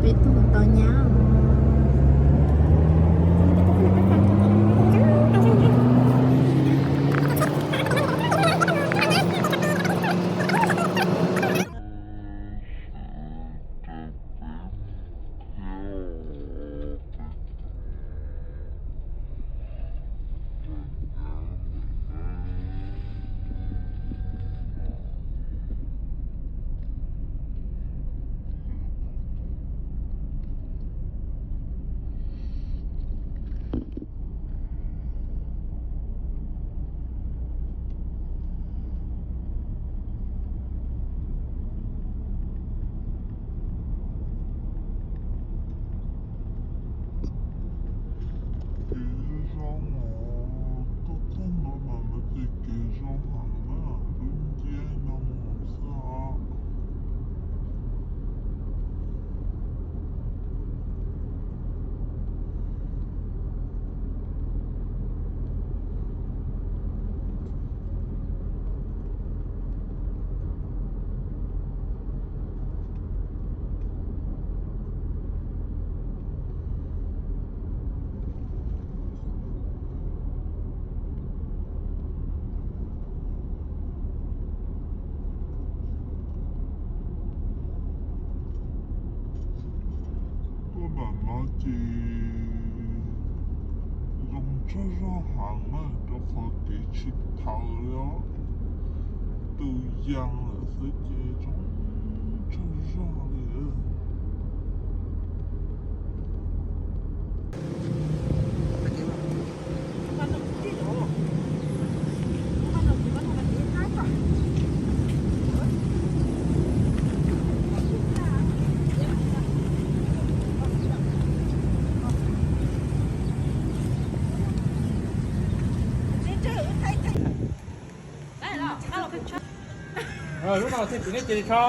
Peb tuaj tos nyab. Kev zoo os, tuaj txog ntua mas lawv tias kev zoo heev na, lub nciab no xwb os. Tuaj nram no ces zoo tsaug zog heev na, rau qhov kev tsis tawv li os. Tus yas lawm xwb ces zoo tsaug zog li. Lub no thiaj piv nej cia li tso.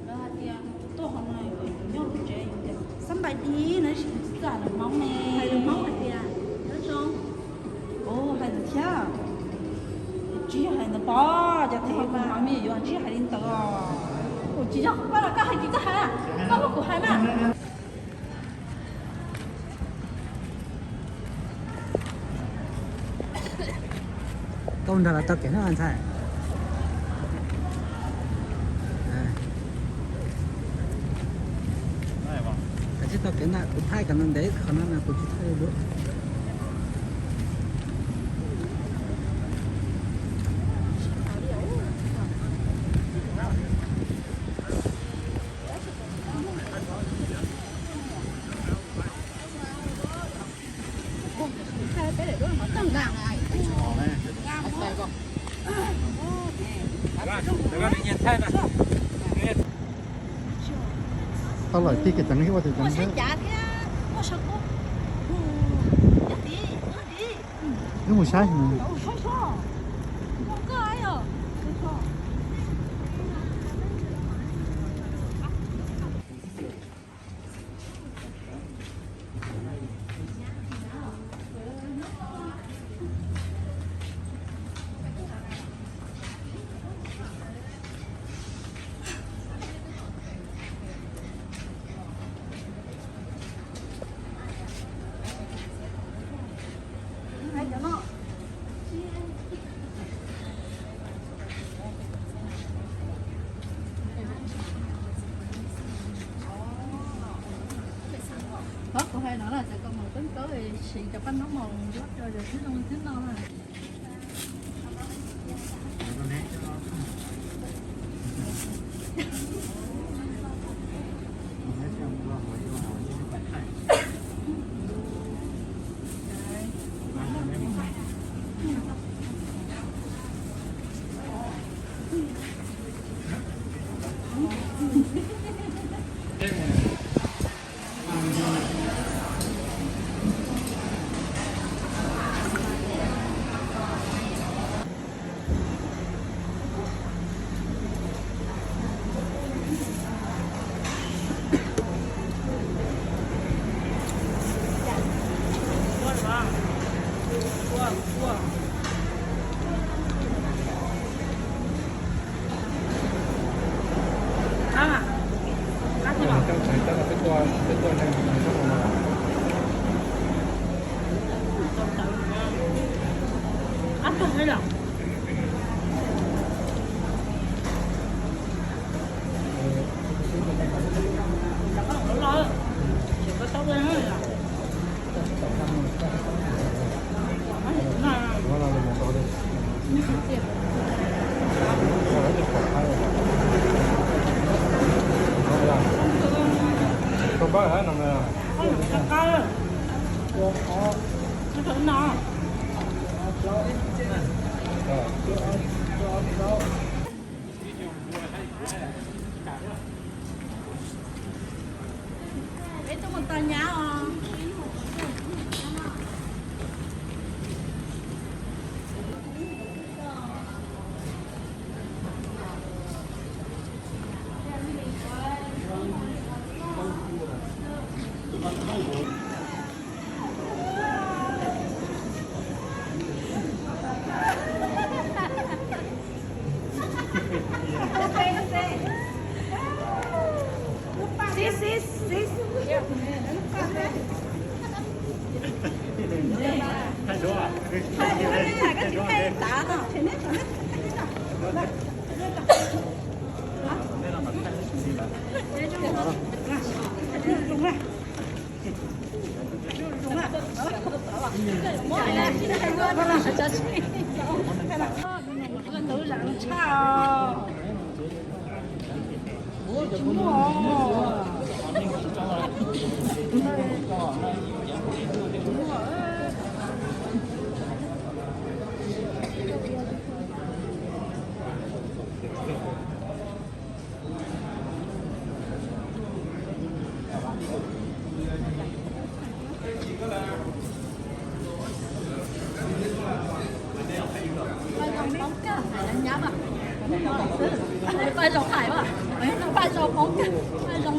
Lawv hais tias tuaj hauv no yus nyob hauv tsev yus tias xab npais dib no, tab sis kuv tsis txawj hais lus Hmoob ne. Hais lus Hmoob hais tias nyob zoo. Ua hais ntawd thiab. Tsis yog hais ntawd pom, cov tib hauv tus Hmoob me yuav tsis hais li ntawd os. Kuv tsis yog, koj los koj hais tsis txawj hais, koj muab kuv hais mas. Koj nrog lawv taug kev na ntxhais. Koj tsis taug kev ntag, kuv thaij kom ntev qhov no mas kuv tsis thaij li lawm. Tau lawm, tij kev ceev ua kev ceev thiab. Wb mus saib. Qhov kuv hais no na, cov kaus mom koob koob siv cov paj noob mos ncuab rau yus thiab no thiab no na. Peb tuaj mus tau nyab os. Tus zam tshaj os. Paj zoo poob kawg, hais lawv nyab mas. Paj zoo hais mas, paj zoo poob kawg, paj zoo.